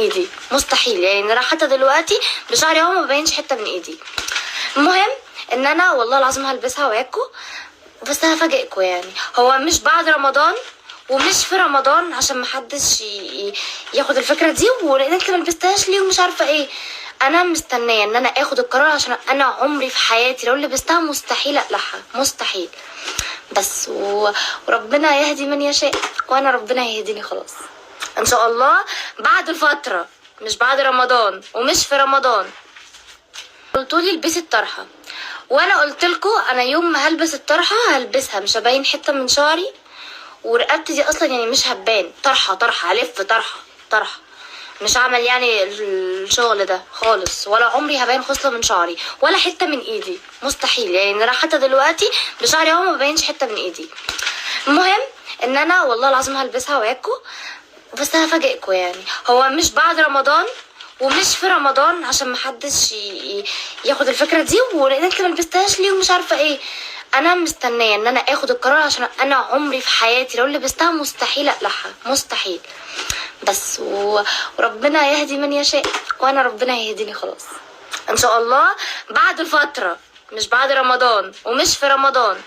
ايدي، مستحيل. يعني انا حتى دلوقتي بشعري اهو ما ببينش حتة من ايدي. المهم ان انا والله العظيم هلبسها وعدكم، بس هفاجئكم. يعني هو مش بعد رمضان ومش في رمضان عشان محدش ياخد الفكرة دي، ولان انت ما لبستهاش ليه ومش عارفه ايه. انا مستنيه ان انا اخد القرار، عشان انا عمري في حياتي لو لبستها مستحيل اقلعها، مستحيل. بس وربنا يهدي من يشاء، وانا ربنا يهديني خلاص ان شاء الله بعد الفترة، مش بعد رمضان ومش في رمضان. قلتولي البسي الطرحة، وانا قلت لكم انا يوم ما هلبس الطرحة هلبسها مش هبين حتة من شعري، ورقبتي دي اصلا يعني مش هتبان. طرحه طرحه الف طرحه طرحه، مش هعمل يعني الشغل ده خالص، ولا عمري هبين خصلة من شعري ولا حتة من ايدي، مستحيل. يعني انا حتى دلوقتي بشعري اهو ما ببينش حتة من ايدي. المهم ان انا والله العظيم هلبسها وعدكم، بس هفاجئكم. يعني هو مش بعد رمضان ومش في رمضان عشان محدش ياخد الفكرة دي، ولان انت ما لبستهاش ليه ومش عارفه ايه. انا مستنيه ان انا اخد القرار، عشان انا عمري في حياتي لو لبستها مستحيل اقلعها، مستحيل. بس وربنا يهدي من يشاء، وانا ربنا يهديني خلاص ان شاء الله بعد الفترة، مش بعد رمضان ومش في رمضان.